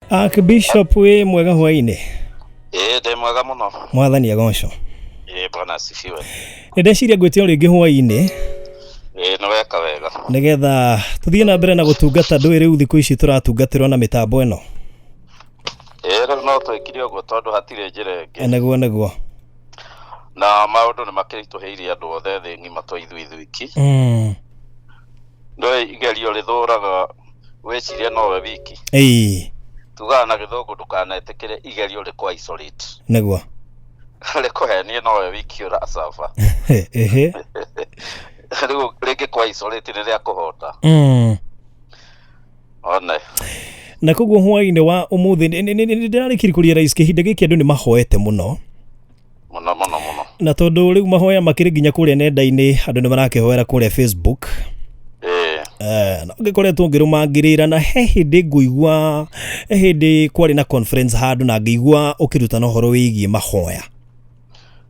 Archbishop wĩ mwega hwainĩ. Ĩĩ ndĩ mwega mũno. Mwathani agocwo. Ĩĩ Bwana asifiwe. Nĩ ndeciria ngwĩte o rĩngĩ hwainĩ. Ĩĩ nĩ weka wega. Nĩgetha tũthiĩ na mbere na gũtungata ndũĩ rĩu thikũ ici tũratungatĩrwo na mĩtambo ĩno. Ĩĩ rĩu no twĩkire ũguo tondũ hatirĩ njĩra ĩngĩ. Nĩguo nĩguo. Na maũndũ nĩ makĩritũhĩire andũ othe thĩ ng'ima to ithuĩ ithuiki. Ndũĩ igerio rĩthũraga wĩcirie nowe wiki. Ĩĩ. Tugaga na gĩthũngũ ndũkanetĩkĩre igerio rĩkũ isolate. Nĩguo. Rĩkũhenie nowe wiki ũracaba. Ehe. Rĩu rĩngĩkũ isolate nĩ rĩa kũhota. One. Na koguo hwainĩ wa ũmũthĩ ndĩrarĩkirie kũria rais kĩhinda gĩkĩ andũ nĩ mahoete mũno. Mũno mũno mũno. Na tondũ rĩu mahoya makĩrĩ nginya kũrĩa nenda-inĩ andũ nĩ marakĩhoera kũrĩa Facebook. Ĩĩ. Na ngĩkoretwo ngĩrũmangĩrĩra na he hĩndĩ ngũigua he hĩndĩ kwarĩ na conference handũ na ngĩigua ũkĩrutana ũhoro wĩgiĩ mahoya.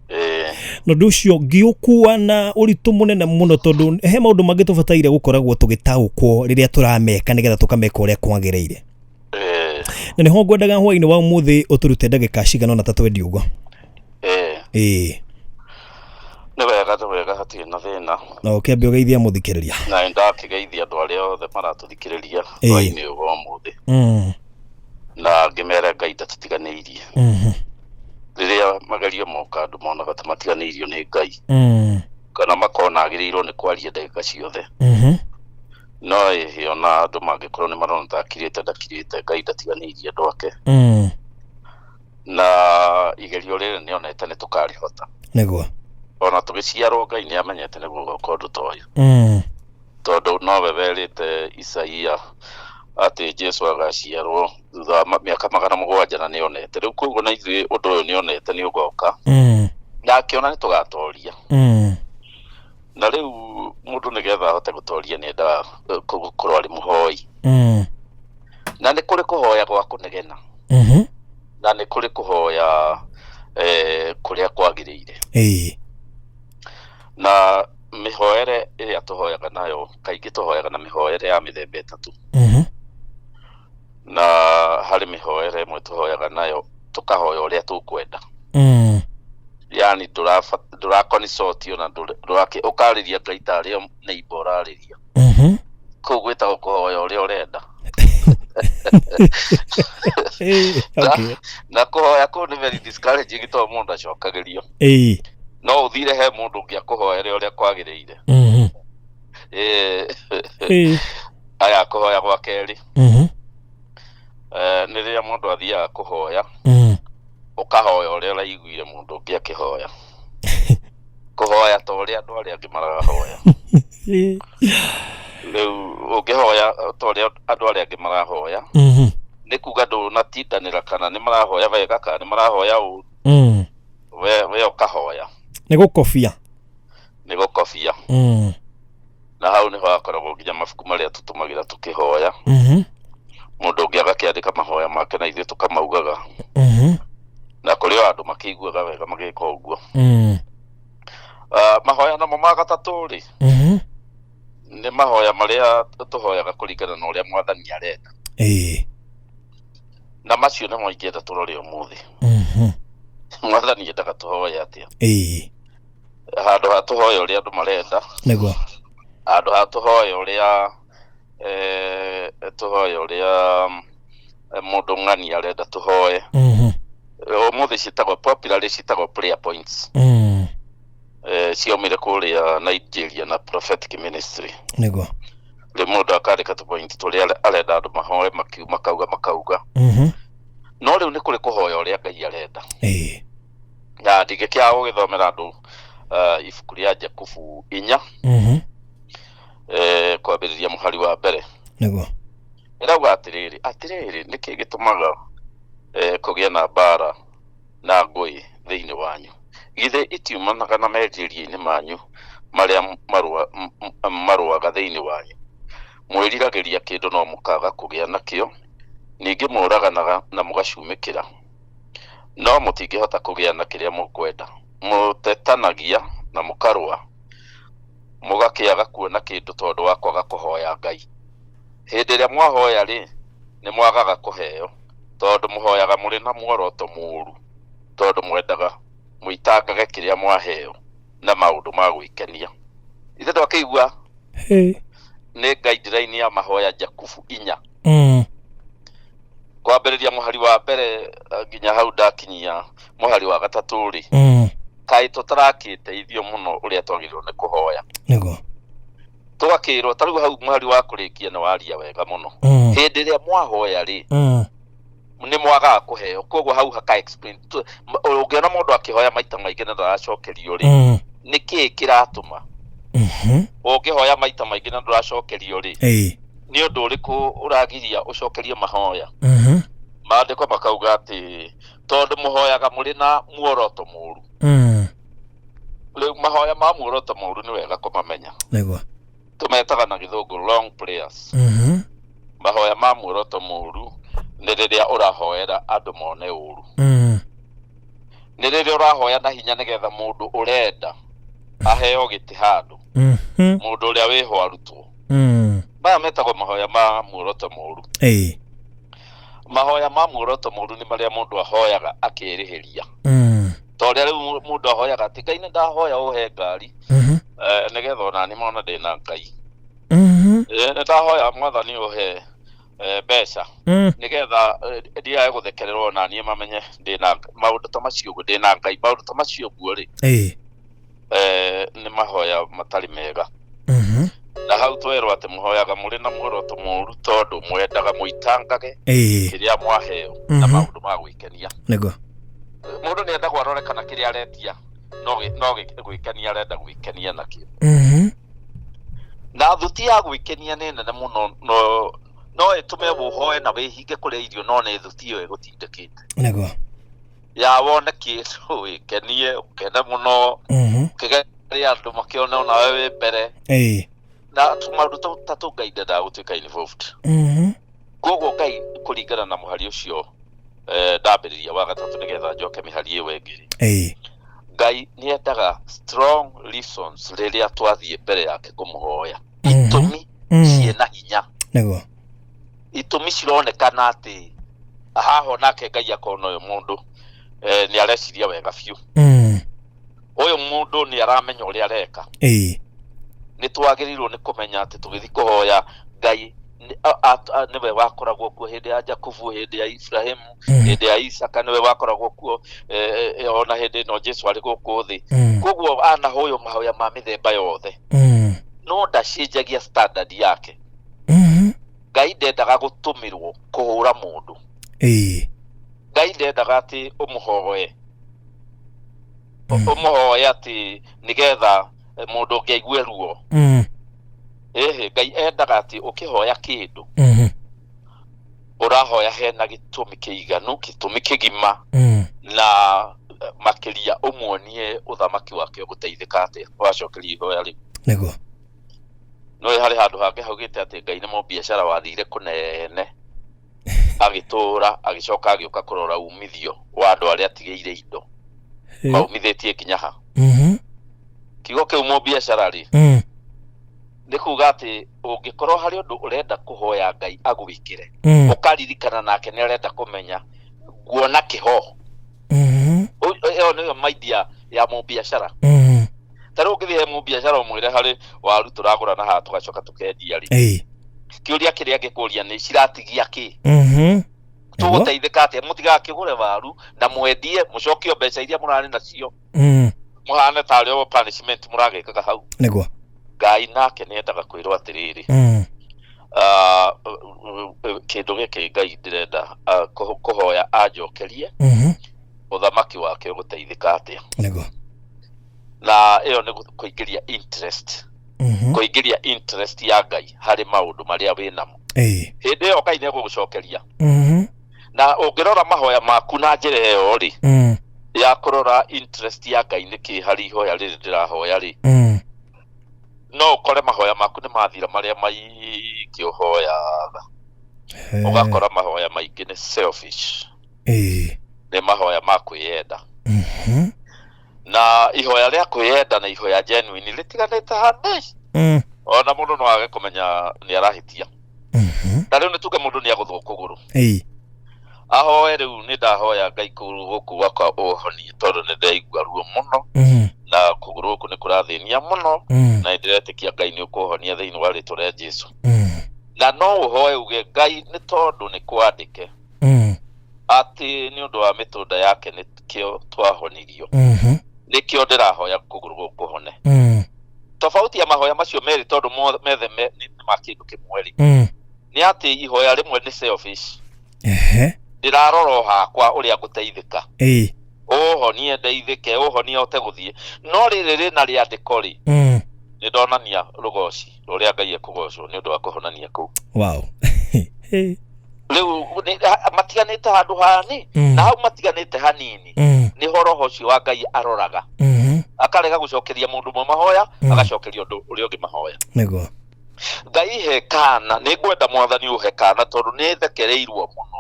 Ĩĩ. Na ũndũ ũcio ngĩũkua na ũritũ mũnene mũno tondũ he maũndũ mangĩ tũbataire gũkoragwo tũgĩtaũkwo rĩrĩa tũrameka nĩgetha tũkameka ũrĩa kwagĩrĩire. Ĩĩ. Na nĩho ngwendaga hwainĩ wa ũmũthĩ ũtũrute ndagĩka cigana ũna ta twendi ũguo. Ĩĩ. Ĩĩ. Nĩ wega nĩ wega hatirĩ na thĩna. Na ũkĩambe ũgeithia mũthikĩrĩria. Na nĩ ndakĩgeithia andũ arĩa othe maratũthikĩrĩria Ĩĩ. hwainĩ ũyũ wa ũmũthĩ. Na ngĩmere Ngai ndatũtiganĩirie. Rĩrĩa magerio moka andũ monaga ta matiganĩirio nĩ Ngai. Kana makona agĩrĩirwo nĩ kwaria ndagĩka ciothe. No ĩhĩ ona andũ mangĩkorwo nĩ marona ta akirĩte ndakirĩte Ngai ndatiganĩirie andũ ake. Na igerio rĩrĩ nĩonete nĩ tũkarĩhota. Nĩguo. Ona tũgĩciarwo Ngai nĩ amenyete nĩ gũgoka ũndũ ta ũyũ. Tondũ nowe werĩte Isaia atĩ Jesu agaciarwo thutha wa mĩaka 700 na nĩonete. Rĩu koguo na ithuĩ ũndũ ũyũ nĩonete nĩ ũgoka. Na akĩona nĩ tũgatoria. Na rĩu mũndũ nĩgetha ahote gũtoria nĩ endaga gũkorwo arĩ mũhoi. Na nĩ kũrĩ kũhoya gwa kũnegena. Na nĩ kũrĩ kũhoya kũrĩa kwagĩrĩire. Ĩĩ. Na mĩhoere ĩrĩa tũhoyaga nayo kaingĩ tũhoyaga na mĩhoere ya mĩthemba ĩtatũ. Na harĩ mĩhoere ĩmwe tũhoyaga nayo tũkahoya ũrĩa tũkwenda. Yani ndũrakonicotio na ũkarĩria Ngai tarĩ o neighbor ũrarĩria. Kũu gwĩtagwo kũhoya ũrĩa ũrenda. Ĩĩ, okay. Na kũhoya kũu nĩ very discouraging tondũ mũndũ ndacokagĩrio. Ĩĩ. No ũthire he mũndũ ũngĩ akũhoere ũrĩa kwagĩrĩire. Ĩĩ. Ĩĩ. Aya kũhoya gwa kerĩ. Nĩ rĩrĩa mũndũ athiaga kũhoya. Ũkahoya ũrĩa ũraiguire mũndũ ũngĩ akĩhoya. Kũhoya ta ũrĩa andũ arĩa angĩ marahoya. Ĩĩ. Rĩu ũngĩhoya ta ũrĩa andũ arĩa angĩ marahoya. Nĩ kuga ndũnatindanĩra kana nĩ marahoya wega kana nĩ marahoya ũru. We ũkahoya. Nĩ gũkobia. Nĩ gũkobia. Na hau nĩho hakoragwo nginya mabuku marĩa tũtũmagĩra tũkĩhoya. Mũndũ ũngĩ agakĩandĩka mahoya make na ithuĩ tũkamaugaga. Na kũrĩ o andũ makĩiguaga wega magĩka ũguo. Mahoya namo ma gatatũ rĩ, nĩ mahoya marĩa tũhoyaga kũringana na ũrĩa mwathani arenda. Ĩĩ. Na macio nĩmo ingĩenda tũrore ũmũthĩ. Mwathani endaga tũhoye atĩa? Ĩĩ. Handũ ha tũhoye ũrĩa andũ marenda. Nĩguo. Handũ ha tũhoye ũrĩa tũhoye ũrĩa mũndũ ng'ani arenda tũhoye. Ũmũthĩ ciĩtagwo popularly ciĩtagwo prayer points. Ciaumire kũrĩa Nigeria na prophetic ministry. Nĩguo. Rĩu mũndũ akandĩka tũ point tũrĩa arenda andũ mahoe makauga makauga. No rĩu nĩ kũrĩ kũhoya ũrĩa Ngai arenda. Ĩĩ. Na ndingĩkĩaga gũgĩthomera andũ ibuku rĩa Jakubu 4. Kwambĩrĩria mũhari wa mbere. Nĩguo. Ĩrauga atĩrĩrĩ, atĩrĩrĩ, nĩkĩ gĩtũmaga kũgĩe na mbara na ngũĩ thĩinĩ wanyu? Githĩ itiumanaga na merirĩria-inĩ manyu marĩa marũaga thĩinĩ wanyu? Mwĩriragĩria kĩndũ no mũkaga kũgĩa nakĩo, ningĩ mũraganaga na mũgacumĩkĩra, no mũtingĩhota kũgĩa na kĩrĩa mũkwenda. Mũtetanagia na mũkarũa, mũgakĩaga kuona kĩndũ tondũ wa kwaga kũhoya Ngai. Hĩndĩ ĩrĩa mwahoya rĩ, nĩ mwagaga kũheo, Tondũ mũhoyaga mũrĩ na muoroto mũũru, tondũ mwendaga mũitangage kĩrĩa mwaheo na maũndũ ma gwĩkenia. Ithe twakĩigua nĩ guideline ya mahoya Jakubu 4. Kwambĩrĩria mũhari wa mbere nginya hau ndakinyia mũhari wa 3 rĩ, kaĩ tũtarakĩteithio mũno ũrĩa twagĩrĩirwo nĩ kũhoya. Nĩguo. Tũgakĩrwo ta rĩu hau mũhari wa kũrĩkia nĩ waria wega mũno. Hĩndĩ ĩrĩa mwahoya rĩ, nĩ mwagaga kũheo. Koguo hau haka explain. Ũngĩona mũndũ akĩhoya maita maingĩ na ndaracokerio rĩ, nĩ kĩĩ kĩratũma? Ũngĩhoya maita maingĩ na ndũracokerio rĩ, nĩ ũndũ ũrĩkũ ũragiria ũcokerio mahoya? Maandĩko makauga atĩ tondũ mũhoyaga mũrĩ na muoroto mũũru. Rĩu mahoya ma muoroto mũũru nĩ wega kũmamenya. Nĩguo. Tũmetaga na gĩthũngũ long prayers. Mahoya ma muoroto mũũru nĩ rĩrĩa ũrahoera andũ mone ũũru. Nĩ rĩrĩa ũrahoya na hinya nĩgetha mũndũ ũrenda aheo gĩtĩ handũ. Mũndũ ũrĩa wĩho arutwo. Maya metagwo mahoya ma muoroto mũũru. Mahoya ma muoroto mũũru nĩ marĩa mũndũ ahoyaga akĩrĩhĩria. Ta ũrĩa rĩu mũndũ ahoyaga atĩ Ngai nĩ ndahoya ũhe ngari, nĩgetha ona niĩ mone ndĩna Ngai. Nĩ ndahoya mwathani ũhe mbeca, nĩgetha ndigae gũthekererwo ona niĩ mamenye ndĩna maũndũ ta macio ũguo, ndĩna Ngai. Maũndũ ta macio ũguo rĩ, nĩ mahoya matarĩ mega. Na hau twerwo atĩ mũhoyaga mũrĩ na muoroto mũũru tondũ mwendaga mũitangage kĩrĩa mwaheo na maũndũ ma gwĩkenia. Nĩguo. Mũndũ nĩ endagwo arore kana kĩrĩa aretia no gwĩkenia arenda gwĩkenia nakĩo. Na thuti ya gwĩkenia nĩ nene mũno, no ĩtũme ũhoe na wĩhinge kũrĩa irio, no nĩ thuti ĩyo ĩgũtindĩkĩte. Nĩguo. Ya wone kĩndũ wĩkenie, ũkene mũno, ũkĩgeria andũ makĩone onawe wĩ mbere. Na maũndũ ta tũu Ngai ndendaga gũtuĩka involved. Koguo Ngai kũringana na mũhari ũcio ndambĩrĩria wa 3 nĩgetha njoke mĩhari ĩyo ĩngĩ rĩ. Ngai nĩ endaga strong reasons rĩrĩa twathiĩ mbere yake kũmũhoya. Itũmi ciĩna hinya. Nĩguo. Itũmi cironekana atĩ haha nake Ngai akona ũyũ mũndũ nĩ areciria wega biũ. Ũyũ mũndũ nĩ aramenya ũrĩa areka. Nĩ twagĩrĩirwo nĩ kũmenya atĩ tũgĩthiĩ kũhoya Ngai nĩwe wakoragwo kuo hĩndĩ ya Jakubu, hĩndĩ ya Ibrahimu, hĩndĩ ya Isaka, nĩwe wakoragwo kuo ona hĩndĩ ĩno Jesu arĩ gũkũ thĩ. Koguo anahoywo mahoya ma mĩthemba yothe. No ndacenjagia standard yake. Ngai ndendaga gũtũmĩrwo kũhũra mũndũ. Ngai ndendaga atĩ ũmũhoe. Ũmũhoe atĩ nĩgetha mũndũ ũngĩ aigue ruo. Ngai endaga atĩ ũkĩhoya kĩndũ, ũrahoya hena gĩtũmi kĩiganu, gĩtũmi kĩgima, na makĩria ũmuonie ũthamaki wake ũgũteithĩka atĩa wacokeria ihoya rĩu. Nĩguo. No harĩ handũ hangĩ haugĩte atĩ Ngai nĩ mũbiacara wathire kũnene, agĩtũra, agĩcoka agĩũka kũrora umithio wa andũ arĩa atigĩire indo. Maumithĩtie nginya ha. Kiugo kĩu mũbiacara rĩ, nĩ kuga atĩ ũngĩkorwo harĩ ũndũ ũrenda kũhoya Ngai agwĩkĩre, ũkaririkana nake nĩ arenda kũmenya nguona kĩho. Ĩyo nĩyo maidia ya mũbiacara. Ta rĩu ũngĩthiĩ he mũbiacara ũmwĩre harĩ waru tũragũra na haha tũgacoka tũkendia rĩ, kĩũria kĩrĩa angĩkũria nĩ ciratigia kĩ? Tũgũteithĩka atĩa? Mũtigakĩgũre waru na mwendie mũcokio mbeca iria mũrarĩ nacio. Mũhane tarĩ o punishment mũragĩkaga hau. Nĩguo. Ngai nake nĩ endaga kwĩrwo atĩrĩrĩ, kĩndũ gĩkĩ Ngai ndĩrenda kũhoya anjokerie, ũthamaki wake ũgũteithĩka atĩa? Nĩguo. Na ĩyo nĩ kũingĩria interest. Kũingĩria interest ya Ngai harĩ maũndũ marĩa wĩ namo. Hĩndĩ ĩyo Ngai nĩ egũgũcokeria. Na ũngĩrora mahoya maku na njĩra ĩyo rĩ, ya kũrora interest ya Ngai nĩ kĩ harĩ ihoya rĩrĩ ndĩrahoya rĩ, no ũkore mahoya maku nĩ mathira marĩa maingĩ ũhoyaga. Ũgakora mahoya maingĩ nĩ selfish. Nĩ mahoya ma kwĩyenda. Na ihoya rĩa kwĩyenda na ihoya genuine rĩtiganĩte hanini. Ona mũndũ no age kũmenya nĩ arahĩtia. Ta rĩu nĩ tuge mũndũ nĩ agũthwo kũgũrũ. Ahoe rĩu nĩ ndahoya Ngai kũgũrũ gũkũ gwakwa ũhonie tondũ nĩ ndaigua ruo mũno na kũgũrũ gũkũ nĩ kũrathĩnia mũno na nĩ ndĩretĩkia Ngai nĩ ũkũhonia thĩinĩ wa rĩtwa rĩa Jesu. Na no ũhoe uge Ngai nĩ tondũ nĩ kwandĩke atĩ nĩ ũndũ wa mĩtũnda yake nĩkĩo twahonirio, nĩkĩo ndĩrahoya kũgũrũ gũkũ kũhone. Tofauti ya mahoya macio merĩ tondũ methe nĩ ma kĩndũ kĩmwe rĩ, nĩ atĩ ihoya rĩmwe nĩ selfish. Ndĩrarora o hakwa ũrĩa ngũteithĩka, ũhonie ndeithĩke, ũhonie hote gũthiĩ. No rĩrĩ rĩna rĩandĩko rĩ, nĩ ndonania rũgoci rũrĩa Ngai ekũgocwo nĩ ũndũ wa kũhonania kũu. Wow. Rĩu matiganĩte handũ hani, na hau matiganĩte hanini nĩho roho ũcio wa Ngai aroraga, akarega gũcokeria mũndũ ũmwe mahoya, agacokeria ũndũ ũrĩa ũngĩ mahoya. Nĩguo. Ngai he kana, nĩ ngwenda mwathani ũhe kana tondũ nĩ thekereirwo mũno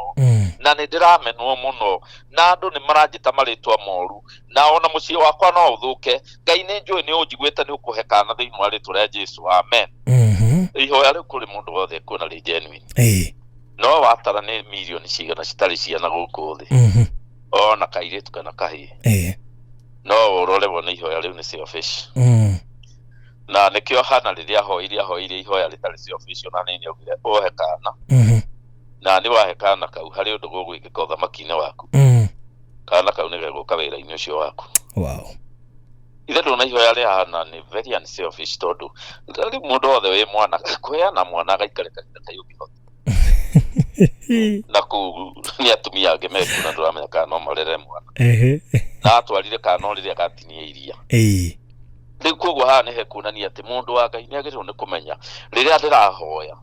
na nĩ ndĩramenwo mũno na andũ nĩ maranjĩta marĩtwa moru na ona mũciĩ wakwa no ũthũke. Ngai nĩ njũĩ nĩ ũnjiguĩte, nĩ ũkũhe kana thĩinĩ wa rĩtwa rĩa Jesu, amen. Ihoya rĩu kũrĩ mũndũ wothe kuona rĩ genuine. No watara nĩ mirioni cigana citarĩ ciana gũkũ thĩ, ona kairĩtu kana kahĩĩ, no ũrore wone ihoya rĩu nĩ selfish. Na nĩkĩo Hana rĩrĩa ahoire ahoire ihoya rĩtarĩ selfish, ona nĩ augire ũhe kana, na nĩ wahe kana kau harĩ ũndũ gũgwĩkĩka ũthamaki-inĩ waku. Kana kau nĩ gegũka wĩra-inĩ ũcio waku. Wow. Ithe ndona ihoya rĩa Hana nĩ very unselfish, tondũ rĩu mũndũ wothe wĩ mwana kũheana mwana agaikare kahinda kai ũngĩhota na kũu nĩ atumia angĩ mekuo na ndũramenya kana no marere mwana. Na atwarire kana o rĩrĩa gatinia iria. Rĩu koguo haha nĩ hekuonania atĩ mũndũ wa Ngai nĩ agĩrĩirwo nĩ kũmenya rĩrĩa ndĩrahoya,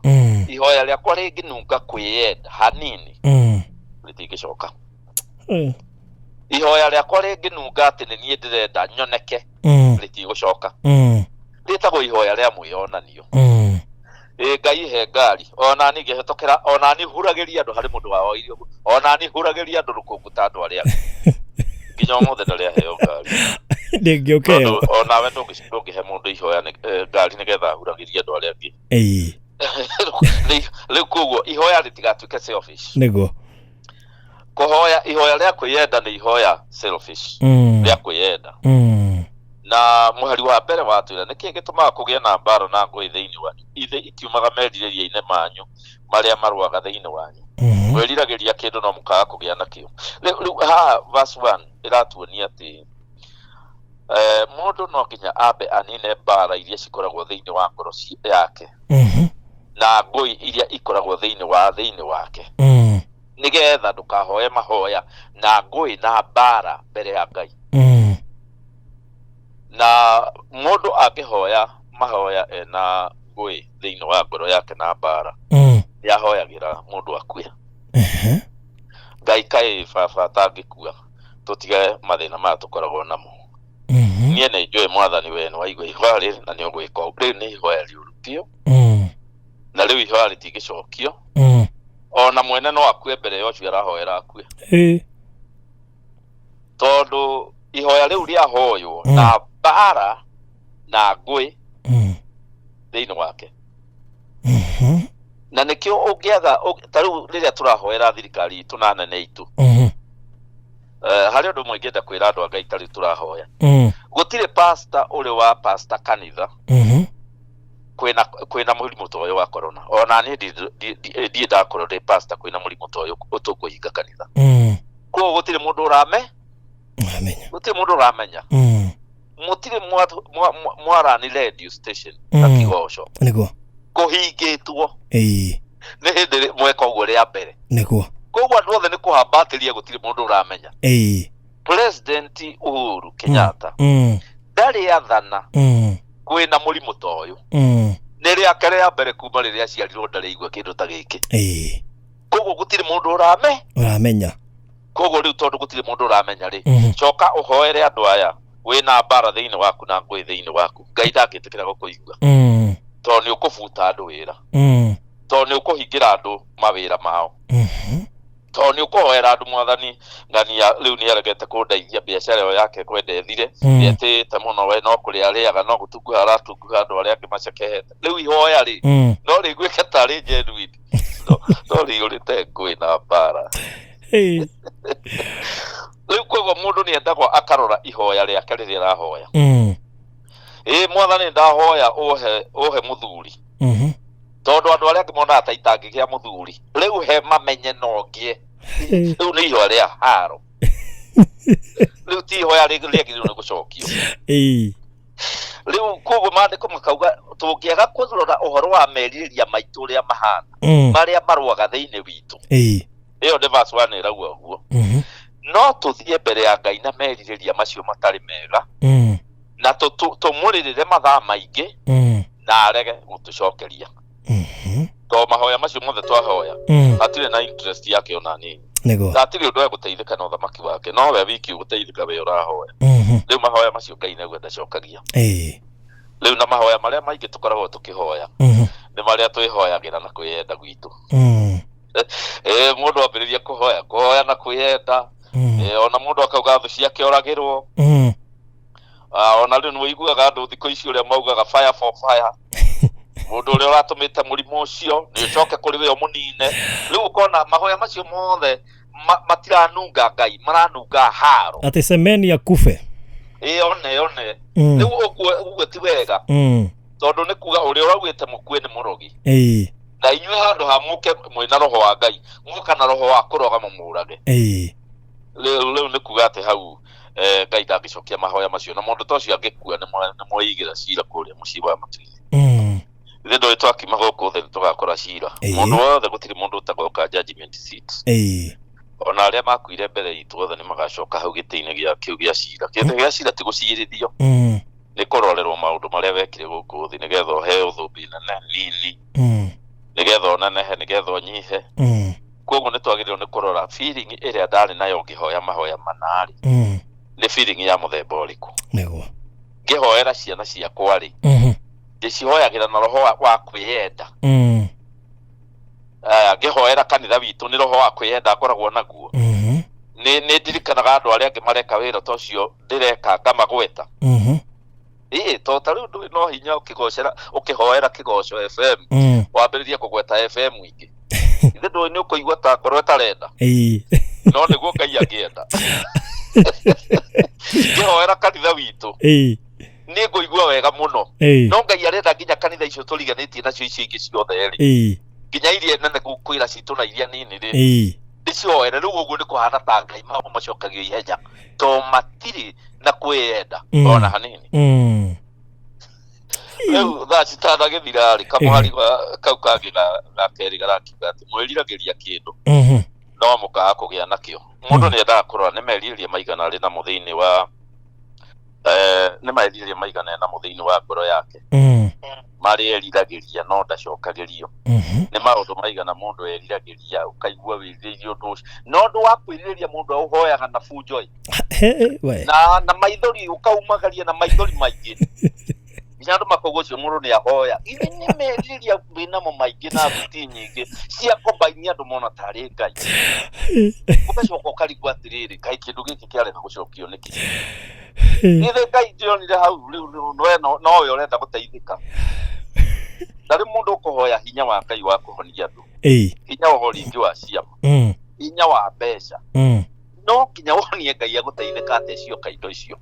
ihoya rĩakwa rĩngĩnunga kwĩyenda hanini, rĩtingĩcoka. Ihoya rĩakwa rĩngĩnunga atĩ nĩ niĩ ndĩrenda nyoneke, rĩtigũcoka. Rĩtagwo ihoya rĩa mwĩyonanio. Ĩ Ngai he ngari, ona niĩ ngĩhetũkĩra, ona niĩ huragĩria andũ harĩ mũndũ wahoire ũguo, ona niĩ huragĩria andũ rũkũngũ ta andũ arĩa angĩ. Nginya ũmũthĩ ndarĩ aheo ngari. Ndĩngĩũkeo. Tondũ onawe ndũngĩhe mũndũ ihoya ngari nĩgetha ahuragĩrie andũ arĩa angĩ. Rĩu koguo ihoya rĩtigatuĩke selfish. Nĩguo. Kũhoya ihoya rĩa kwĩyenda nĩ ihoya selfish, rĩa kwĩyenda. Na mũhari wa mbere watwĩra nĩkĩ gĩtũmaga kũgĩe na mbara na ngũĩ thĩinĩ wanyu, ithe itiumaga merirĩria-inĩ manyu marĩa marũaga thĩinĩ wanyu. Mwĩriragĩria kĩndũ no mũkaga kũgĩa nakĩo. Rĩu haha verse 1 ĩratuonia atĩ mũndũ no nginya ambe anine mbara iria cikoragwo thĩinĩ wa ngoro yake na ngũi iria ikoragwo thĩinĩ wa thĩinĩ wake, nĩgetha ndũkahoe mahoya na ngũĩ na mbara mbere ya Ngai. Na mũndũ angĩhoya mahoya ena ngũĩ thĩinĩ wa ngoro yake na mbara, nĩahoyagĩra mũndũ akue. Ngai kaĩ baba atangĩkua tũtige mathĩna maya tũkoragwo namo. Niĩ nĩ njũĩ mwathani we nĩ waigua ihoya rĩrĩ na nĩ ũgwĩka ũguo. Rĩu nĩ ihoya rĩũru biũ, na rĩu ihoya rĩtingĩcokio. Ona mwene no akue mbere ya ũcio arahoera akue. Tondũ ihoya rĩu rĩahoywo na mbara na ngũĩ thĩinĩ wake. Na nĩkĩo ũngĩaga ta rĩu rĩrĩa tũrahoera thirikari itũ na anene itũ, harĩ ũndũ ũmwe ingĩenda kwĩra andũ a Ngai ta rĩu tũrahoya. Gũtirĩ pastor ũrĩ wa pastor kanitha kwĩna mũrimũ ta ũyũ wa corona. Ona niĩ ndirĩ ndakorwo ndĩ pastor kwĩna mũrimũ ta ũyũ ũtũkũhinga kanitha. Koguo gũtirĩ mũndũ ũrame, Ũramenya. Gũtirĩ mũndũ ũramenya. Mũtirĩ mwarani radio station na kigoco. Nĩguo. Kũhingĩtwo. Nĩ hĩndĩ mweka ũguo rĩa mbere. Nĩguo. Koguo andũ othe nĩ kũhambatĩria, gũtirĩ mũndũ ũramenya. President Uhuru Kenyatta ndarĩ athana kwĩna mũrimũ ta ũyũ. Nĩ rĩake rĩa mbere kuma rĩrĩa aciarirwo ndarĩ aigua kĩndũ ta gĩkĩ. Koguo gũtirĩ mũndũ ũrame Ũramenya. Koguo rĩu tondũ gũtirĩ mũndũ ũramenya rĩ, coka ũhoere andũ aya wĩna mbara thĩinĩ waku na ngũĩ thĩinĩ waku. Ngai ndangĩtĩkĩra gũkũigua, tondũ nĩ ũkũbuta andũ wĩra, tondũ nĩ ũkũhingĩra andũ mawĩra mao, tondũ nĩ ũkũhoera andũ mwathani ng'ania rĩu nĩ aregete kũndeithia biacara ĩyo yake kwenda ĩthire, nĩetĩĩte mũno, we no kũrĩa arĩaga no gũtunguha aratunguha andũ arĩa angĩ macekehete. Rĩu ihoya rĩ, no rĩiguĩke tarĩ genuine, no rĩiyũrĩte ngũĩ na mbara. Rĩu koguo mũndũ nĩ endagwo akarora ihoya rĩake rĩrĩa arahoya. Ĩ Mwathani, ndahoya ũhe ũhe mũthuri, tondũ andũ arĩa angĩ monaga ta itangĩgĩa mũthuri, rĩu he mamenye no ngĩe. Rĩu nĩ ihoya rĩa haro, rĩu ti ihoya rĩagĩrĩirwo nĩ gũcokio. Rĩu koguo maandĩko makauga tũngĩaga kũrora ũhoro wa merirĩria maitũ ũrĩa mahana, marĩa marũaga thĩinĩ witũ. Ĩyo nĩ verse 1 ĩrauga ũguo. No tũthiĩ mbere ya Ngai na merirĩria macio matarĩ mega, na tũmũrĩrĩre mathaa maingĩ, na arege gũtũcokeria, to mahoya macio mothe twahoya hatirĩ na interest yake ona nini. Na hatirĩ ũndũ egũteithĩka na ũthamaki wake, no we wiki ũgũteithĩka we ũrahoya. Rĩu mahoya macio Ngai nĩguo ndacokagia. Rĩu na mahoya marĩa maingĩ tũkoragwo tũkĩhoya nĩ marĩa twĩhoyagĩra na kwĩyenda gwitũ. Mũndũ ambĩrĩria kũhoya kũhoya na kwĩyenda, ona mũndũ akauga thũ ciake oragĩrwo. Ona rĩu nĩũiguaga andũ thikũ ici ũrĩa maugaga fire for fire, mũndũ ũrĩa ũratũmĩte mũrimũ ũcio nĩ ũcoke kũrĩ we ũmũnine. Rĩu ũkona mahoya macio mothe matiranunga Ngai, maranunga haro. Atĩ semeni akufe. Ĩ one one. Rĩu ũguo ũguo ti wega, tondũ nĩ kuga ũrĩa ũraugĩte mũkue nĩ mũrogi, na inyuĩ handũ ha mũke mwĩna roho wa Ngai, muoka na roho wa kũroga mũmũrage. Rĩu nĩ kuga atĩ hau Ngai ndangĩcokia mahoya macio, na mũndũ ta ũcio angĩkua nĩ mweigĩra cira kũrĩa mũciĩ wa matu-inĩ. Ithe ndũĩ twakiuma gũkũ thĩ tũgakora cira. Mũndũ wothe, gũtirĩ mũndũ ũtagoka judgment seat. Ona arĩa makuire mbere itũ othe nĩ magacoka hau gĩtĩ-inĩ gĩa kĩu gĩa cira. Gĩtĩ gĩa cira ti gũcirithio, nĩ kũrorerwo maũndũ marĩa wekire gũkũ thĩ, nĩgetha ũheo thũmbĩ nene nini, nĩgetha ũnenehe, nĩgetha ũnyihe. Koguo nĩ twagĩrĩirwo nĩ kũrora feeling ĩrĩa ndarĩ nayo ngĩhoya mahoya manarĩ, nĩ feeling ya mũthemba ũrĩkũ. Ngĩhoera ciana ciakwa rĩ, ndĩcihoyagĩra na roho wa kwĩyenda? Ngĩhoera kanitha witũ, nĩ roho wa kwĩyenda ngoragwo naguo? Nĩ ndirikanaga andũ arĩa angĩ mareka wĩra ta ũcio ndĩreka, ngamagweta? Ĩĩ, to ta rĩu ndũĩ no hinya ũkĩgocera ũkĩhoera Kĩgoco FM, wambĩrĩrie kũgweta FM ingĩ, ithe ndũĩ nĩ ũkũigua ta ngoro ĩtarenda, no nĩguo Ngai angĩenda. Ngĩhoera kanitha witũ, nĩ ngũigua wega mũno, no Ngai arenda nginya kanitha icio tũriganĩtie nacio icio ingĩ ciothe rĩ, nginya iria nene kwĩra citũ na iria nini rĩ, ndĩcihoere. Rĩu ũguo nĩ kũhana ta Ngai mamacokagio ihenya, to matirĩ na kwĩyenda ona hanini. Rĩu thaa citanagĩthira rĩ, kamũhari kau kangĩ ga kerĩ garakiuga atĩ mwĩriragĩria kĩndũ, no mũkaga kũgĩa nakĩo. Mũndũ nĩ endaga kũrora nĩ merirĩria maigana arĩ namo thĩinĩ wa nĩ merirĩria maigana namo thĩinĩ wa ngoro yake, marĩa eriragĩria no ndacokagĩrio. Nĩ maũndũ maigana mũndũ eriragĩria, ũkaigua wĩrirĩirie ũndũ ũcio, na ũndũ wa kwĩrirĩria mũndũ aũhoyaga na bunjo ĩ, He, we. na maithori, ũkaumagaria na maithori maingĩ, nginya andũ makauga ũcio mũndũ nĩ ahoya. Ithe nĩ merirĩria wĩnamo maingĩ na thuti nyingĩ cia kombaini, andũ mona tarĩ Ngai. Ũgacoka ũkarigwo atĩrĩrĩ, kaĩ kĩndũ gĩkĩ kĩarega gũcokio nĩkĩ? Ithe Ngai ndĩronire hau rĩu we nowe ũrenda gũteithĩka, na rĩu mũndũ ũkũhoya hinya wa Ngai wa kũhonia andũ, hinya wa ũringi wa ciama, hinya wa mbeca, no nginya wonie Ngai egũteithĩka atĩa cioka indo icio.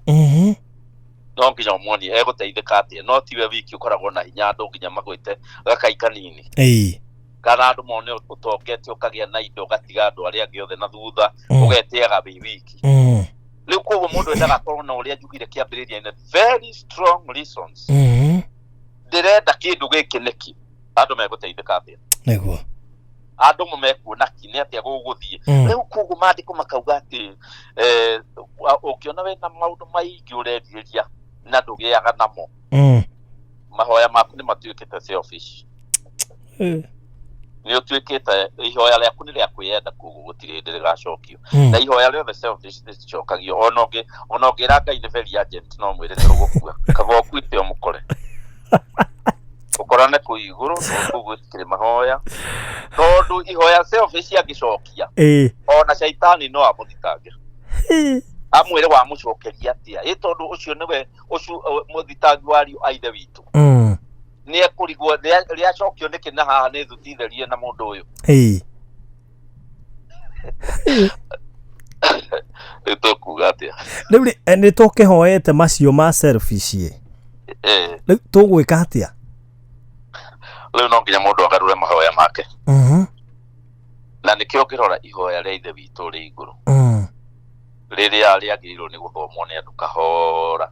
No nginya ũmuonie egũteithĩka atĩa, no tiwe wiki ũkoragwo na hinya, andũ nginya magwĩte gakai kanini, kana andũ mone ũtongete, ũkagĩa na indo, ũgatiga andũ arĩa angĩ othe na thutha, ũgetĩaga wĩ wiki. Rĩu koguo mũndũ endaga akorwo na ũrĩa njugire kĩambĩrĩria-inĩ, very strong reasons. Ndĩrenda kĩndũ gĩkĩ nĩkĩ? Andũ megũteithĩka atĩa? Andũ mo mekuona ki nĩ atĩa gũgũthiĩ? Rĩu koguo maandĩko makauga atĩ ũngĩona wĩna maũndũ maingĩ ũrerirĩria na ndũgĩaga namo, mahoya maku nĩ matuĩkĩte selfish. Nĩ ũtuĩkĩte ihoya rĩaku nĩ rĩa kwĩyenda, koguo gũtirĩ hĩndĩ rĩgacokio. Na ihoya rĩothe selfish rĩticokagio. Ona ũngĩra Ngai nĩ very urgent, no mwĩre nĩ ũgũkua, kaba ũkuĩte ũmũkore, ũkorane kũu igũrũ, kũu gũtikĩrĩ mahoya, tondũ ihoya selfish angĩcokia, ona caitani no amũthitange, amwĩre wamũcokeria atĩa? Ĩ tondũ ũcio nĩwe ũcio mũthitangi wa ariũ a ithe witũ, nĩ ekũrigwo rĩacokio nĩkĩ, na haha nĩ thuti therie na mũndũ ũyũ. Rĩu rĩ, nĩ tũkĩhoete macio ma selfish ĩ. Rĩu tũgwĩka atĩa? Rĩu no nginya mũndũ agarũre mahoya make. Na nĩkĩo ũngĩrora ihoya rĩa Ithe witũ rĩ igũrũ rĩrĩa rĩagĩrĩirwo nĩ gũthomwo nĩ andũ kahora,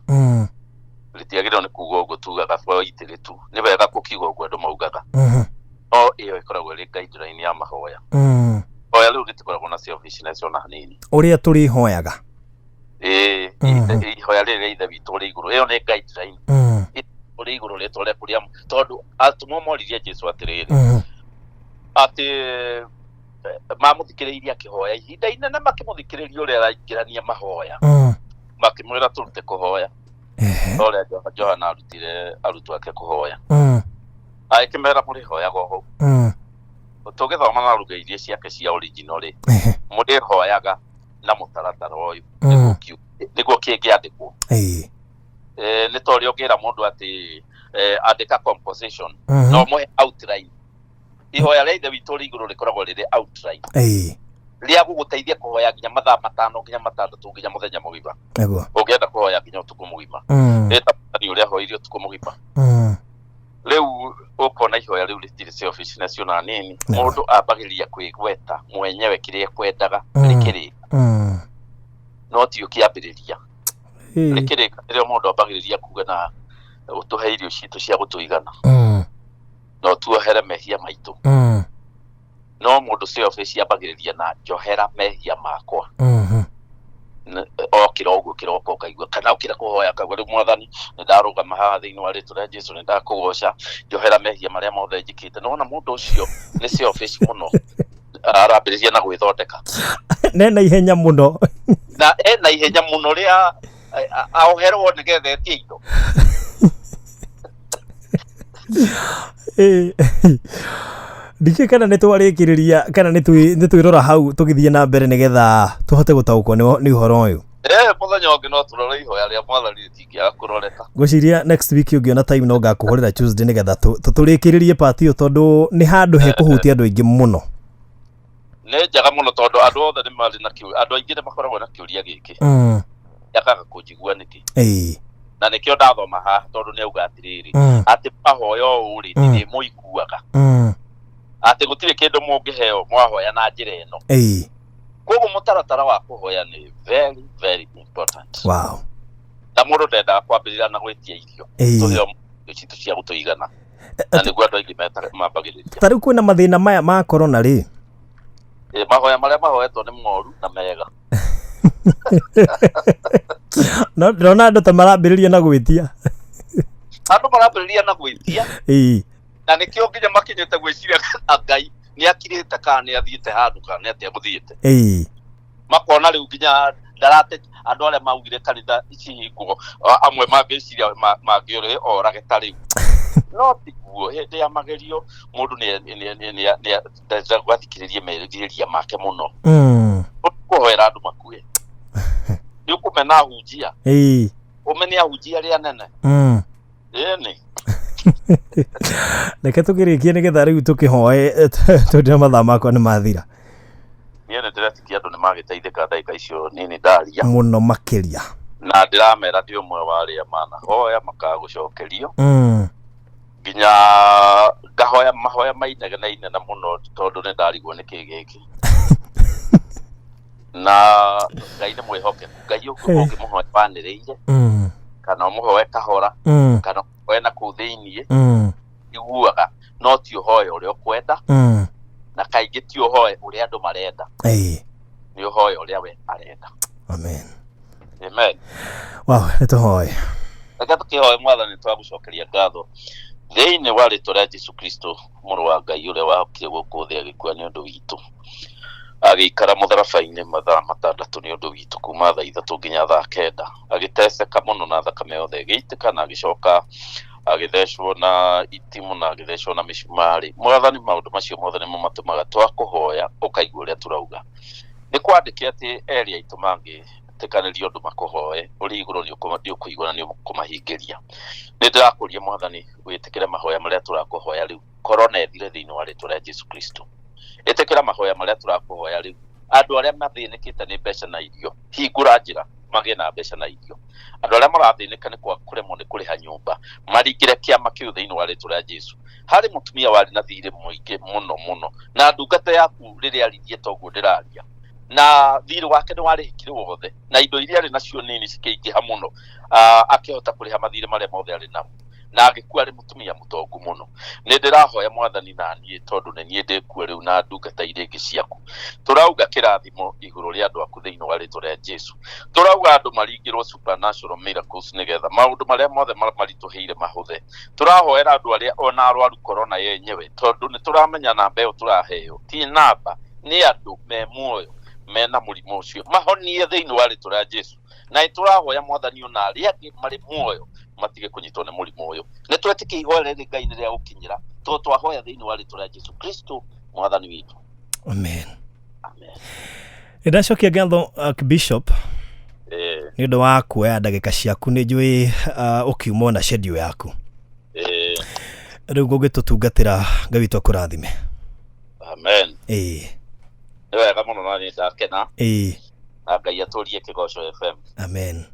rĩtiagĩrĩirwo nĩ kuga ũguo tugaga boitĩrĩ tu, nĩ wega gũkiuga ũguo andũ maugaga, no ĩyo ĩkoragwo ĩrĩ guideline ya mahoya. Hoya rĩu rĩtikoragwo na selfishness ona hanini. Ũrĩa tũrĩhoyaga. Ĩĩ, ihoya rĩrĩ rĩa Ithe witũ ũrĩ igũrũ, ĩyo nĩ guideline. Ũrĩ igũrũ rĩtwa rĩaku rĩa, tondũ atũmwo moririe Jesu atĩrĩrĩ, atĩ mamũthikĩrĩirie akĩhoya ihinda inene, makĩmũthikĩrĩria ũrĩa araingĩrania mahoya, makĩmwĩra tũrute kũhoya ta ũrĩa Johana arutire arutwo ake kũhoya. Agĩkĩmera mũrĩhoyaga o hau. Tũgĩthoma na ruga iria ciake cia original rĩ, mũrĩhoyaga na mũtaratara ũyũ nĩguo kĩngĩandĩkwo. Nĩ ta ũrĩa ũngĩra mũndũ atĩ andĩka composition, no mũhe outline. Ihoya rĩa Ithe witũ rĩ igũrũ rĩkoragwo rĩrĩ outline rĩa gũgũteithia kũhoya nginya mathaa 5 nginya 6 nginya mũthenya mũgima. Ũngĩenda kũhoya nginya ũtukũ mũgima. Rĩta mũthani ũrĩa ahoire ũtukũ mũgima. Rĩu ũkona ihoya rĩu rĩtirĩ selfishness ona nini. Mũndũ ambagĩrĩria kwĩgweta mwenyewe kĩrĩa ekwendaga rĩkĩrĩka. No ti ũkĩambĩrĩria. Rĩkĩrĩka rĩrĩa mũndũ ambagĩrĩria kuga na ũtũhe irio citũ cia gũtũigana. Na ũtuohere mehia maitũ. No mũndũ selfish ambagĩrĩria na njohera mehia makwa. Okĩra ũguo kĩroko ũkaigua, kana okĩra kũhoya ũkaigua rĩu Mwathani nĩ ndarũgama haha thĩinĩ wa rĩtwa rĩa Jesu, nĩ ndakũgoca, njohera mehia marĩa mothe njĩkĩte. Nĩwona mũndũ ũcio nĩ selfish mũno, arambĩrĩria na gwĩthondeka. Nena ihenya mũno. Na ena ihenya mũno rĩa aoherwo nĩgetha etie indo. Ndikĩũĩ kana nĩ twarĩkĩrĩria kana nĩ twĩrora hau tũgĩthiĩ na mbere nĩgetha tũhote gũtaũkwo nĩ ũhoro ũyũ. Mũthenya ũngĩ no tũrore ihoya rĩa Mwathani rĩtingĩaga kũroreka. Ngwĩciria next week ũngĩona time no ngakũhũrĩra Tuesday nĩgetha tũrĩkĩrĩrie part ĩyo, tondũ nĩ handũ hekũhutia andũ aingĩ mũno. Nĩ njega mũno tondũ andũ othe nĩ marĩ na kĩũria, andũ aingĩ nĩ makoragwo na kĩũria gĩkĩ. Yakaga kũnjigua nĩkĩ? Na nĩkĩo ndathoma haha, tondũ nĩ auga atĩrĩrĩ, atĩ mahoya ũũ rĩ, nĩ mũiguaga. Atĩ gũtirĩ kĩndũ mũngĩheo mwahoya na njĩra ĩno. Koguo mũtaratara wa kũhoya nĩ very very important. Na mũndũ ndendaga kwambĩrĩria na gwĩtia irio. Tũheo irio citũ cia gũtũigana. Na nĩguo andũ aingĩ mambagĩrĩria. Ta rĩu kwĩna mathĩna maya ma corona rĩ? Mahoya marĩa mahoetwo nĩ moru na mega. No ndĩrona andũ ta marambĩrĩria na gwĩtia. Andũ marambĩrĩria na gwĩtia. Na nĩkĩo nginya makinyĩte gwĩciria kana Ngai nĩ akirĩte kana nĩ athiĩte handũ kana nĩ atĩa gũthiĩte. Makona rĩu nginya ndarate andũ arĩa maugire kanitha cihingwo, amwe mangĩciria mangĩũrĩ orage ta rĩu. No tiguo, hĩndĩ ya magerio mũndũ nĩ gwathikĩrĩria merirĩria make mũno. Ũkũhoera andũ makue. Nĩ ũkũmena ahunjia. Ũmene ahunjia arĩa anene. Ĩni. Reke tũkĩrĩkie nĩgetha rĩu tũkĩhoe tondũ mathaa makwa nĩ mathira. Niĩ nĩ ndĩretikia andũ nĩ magĩteithĩka ndagĩka icio nini ndaria. Mũno makĩria. Na ndĩramera ndĩ ũmwe wa arĩa manahoya makagũcokerio. Nginya ngahoya mahoya mainegene inene mũno tondũ nĩ ndarigwo nĩ kĩ gĩkĩ. Na Ngai nĩ mwĩhokeku. Ngai ũngĩmũhoya wanĩrĩire, kana ũmũhoe kahora, kana ũmũhoe na kũu thĩiniĩ, iguaga no ti ũhoe ũrĩa ũkwenda, na kaingĩ ti ũhoe ũrĩa andũ marenda. Nĩ ũhoe ũrĩa we arenda. Amen. Amen. Wow, nĩ tũhoe. Reke tũkĩhoe. Mwathani, twagũcokeria ngatho thĩinĩ wa rĩtwa rĩa Jesu Kristo, mũrũ wa Ngai ũrĩa wahokire gũkũ thĩ agĩkua nĩ ũndũ witũ, agĩikara mũtharaba-inĩ mathaa 6 nĩ ũndũ witũ, kuma thaa 3 nginya thaa 9, agĩteceka mũno na thakame yothe ĩgĩitĩka, na agĩcoka agĩthecwo na itimũ na agĩthecwo na mĩcumarĩ. Mwathani, maũndũ macio mothe nĩmo matũmaga twakũhoya ũkaigua ũrĩa tũrauga. Nĩ kwandĩke atĩ erĩ aitũ mangĩtĩkanĩria ũndũ makũhoe ũrĩ igũrũ nĩ ũkũigua na nĩ ũkũmahingĩria. Nĩ ndĩrakũria Mwathani wĩtĩkĩre mahoya marĩa tũrakũhoya rĩu, korona ĩthire thĩinĩ wa rĩtwa rĩa Jesu Kristo. Ĩtĩkĩra mahoya marĩa tũrakũhoya rĩu. Andũ arĩa mathĩnĩkĩte nĩ mbeca na irio, hingũra njĩra. Magĩe na mbeca na irio. Andũ arĩa marathĩnĩka nĩ kwaga kũremwo nĩ kũrĩha nyũmba, maringĩre kĩama kĩu thĩinĩ wa rĩtwa rĩa Jesu. Harĩ mũtumia warĩ na thirĩ mũingĩ mũno mũno, na ndungata yaku rĩrĩa aririe toguo ndĩraria, na thirĩ wake nĩ warĩhĩkire wothe, na indo iria arĩ nacio nini cikĩingĩha mũno, akĩhota kũrĩha mathirĩ marĩa mothe arĩ namo, na agĩkua arĩ mũtumia mũtongu mũno. Nĩ ndĩrahoya Mwathani na niĩ tondũ nĩ niĩ ndĩkuo rĩu na ndungata iria ingĩ ciaku. Tũrauga kĩrathimo igũrũ rĩa andũ aku thĩinĩ wa rĩtwa rĩa Jesu. Tũrauga andũ maringĩrwo supernatural miracles nĩgetha maũndũ marĩa mothe maritũhĩire mahũthe. Tũrahoera andũ arĩa ona arwaru corona yenyewe, tondũ nĩ tũramenya namba ĩyo tũraheo ti namba, nĩ andũ me muoyo mena mũrimũ ũcio, mahonie thĩinĩ wa rĩtwa rĩa Jesu. Na nĩ tũrahoya Mwathani ona arĩa angĩ marĩ muoyo matige kũnyitwo nĩ mũrimũ ũyũ. Nĩ twetĩkia ihoya rĩrĩ Ngai nĩ rĩa gũkinyĩra, tondũ twahoya thĩinĩ wa rĩtwa rĩa Jesu Kristo Mwathani witũ. Amen. Amen. Nĩ ndacokia ngatho, Archbishop, nĩ ũndũ wa kuoya ndagĩka ciaku. Nĩ njũĩ ũkiuma na schedule yaku. Rĩu ngũgĩtũtungatĩra, Ngai witũ akũrathime. Amen. Nĩ wega mũno na nĩ ndakena. Na Ngai atũrie Kĩgoco FM. Amen.